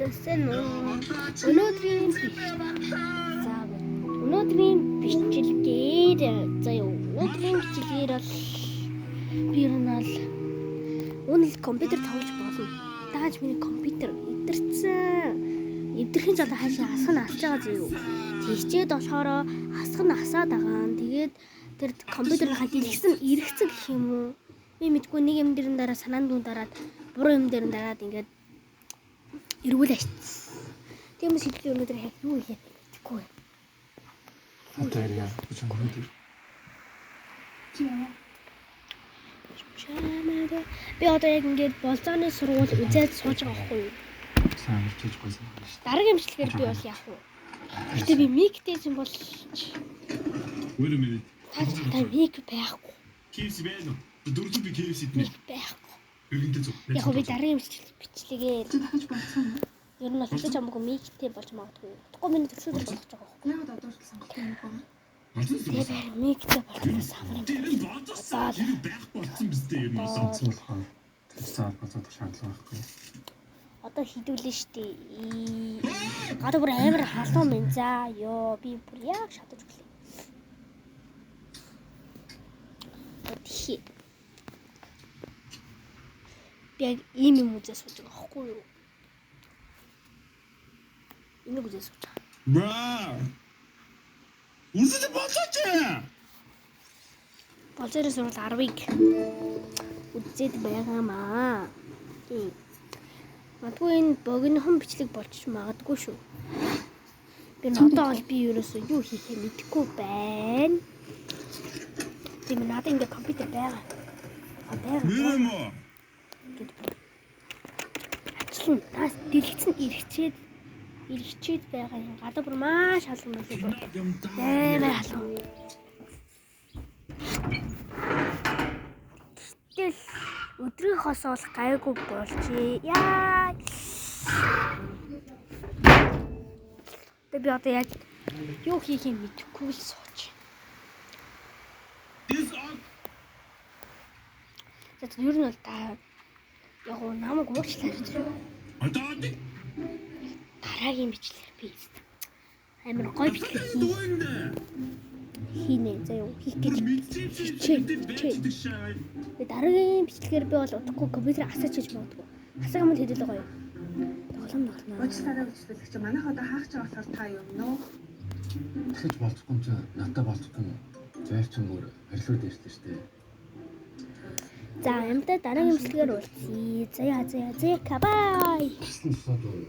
За сайн уу. Өнөөдрийн за өнөөдрийн бичлэгээр за юу өнөөдрийн бичлэгээр бол би ер нь бол үнэл компьютер тоглож болно. Дааж миний компьютер эдэрсэн. Эдэрхийн жолоо хаашаа асах нь асж байгаа зөө юу. Тэгчээд болохоор асах нь асаад байгаа нь. Тэгээд тэр компьютерийнхаа дэлгэсэн эргэцэн гэх юм уу. Би мэдгүй нэг юм дэрэн дараа санаан дүн дараад буруу юм дэрэн дараад ингээд эргүүл ашигдсан. Тиймээс хэдүүлээ өнөөдөр яг юу хийх мэдэхгүй байна. Одоо ярья. Би ч өнөөдөр Чамаа. Би одоо яг ингээд болзооны сургууль үзээд сууж байгаа байхгүй юу? сайн амарч хийж гойсон юм шүү дээ. Дараагийн бичлэгээр би бол яах вэ? Гэтэ би миктэйсэн юм бол Wait a minute. та мик байхгүй. KFC байна уу? Дөрөв би KFC идэнэ. Мик байхгүй. Өргөнтэй зүг. Яг гоо би дараагийн бичлэгээр Чи дахиж болцсон уу? ер нь бол хэзээ ч хамаагүй миктэй болж магадгүй. Тэгэхгүй миний төрсөдөр болох гэж байгаа байхгүй. Яг одоо хүртэл сонголтоо юм байна. Тэгээ би миктэй болох самар юм. Тэр нь болцсон. Тэр байх болцсон биз дээ ер нь. Сонсон болохоор тэрсэн холбоотой шаардлага байхгүй. Одоо хідүүлэн штэ. Гадаа бүр амар халуун мэн за ёо би бүр яг шатаж өглөө. Тхи. Би яг ийм юм үзээ сууж байгаа байхгүй юу? Энийг үзээ сууж байгаа. Бра. Үрсэж болооч. Болзорын сурвал 10-ыг үзээд байгаамаа. Тийм. Магадгүй энэ богинохон бичлэг болчих магадгүй шүү. Би н одоо бол би ерөөсөө юу хийхээ мэдэхгүй байна. Тийм надад ингээ компьютер байгаа. А байгаа. Нэр юм уу? Ингээд бүр ачлан таас дэлгэцэн эргэчээд байгаа юм. Гадаа бүр маш халуун байлээ бүр. Амар халуун. Гэтэл өдрийнхоос бол гайгүй болжээ. Яа. Тэгээ би одоо яг юу хийхээ мэдэхгүй л сууж. This all За ер нь бол та яг уу намайг уучлаарай. Одоо Дараагийн бичлэг би амар гоё бичлэг хий- doing that. хийнэ. За юу хийх гэж Хичээн. хичээн. Тэгээ дараагийн бичлэгээр би бол удахгүй компьютер асаач хийж магадгүй. Асааг юм л хэдэл гоё. Тоглоом тоглоно. Уучлаарай гэж хэлэх чи манайх одоо хаах ч болохоор та юм нөө. Дахиж болцохгүй юм чи надад болцохгүй юм. Зайр чинь бүр барилууд ярьсан шүү дээ. За амтаа дараагийн бичлэгээр уулзъя. За яа за яа за бай. Тэсэн тусаад уу.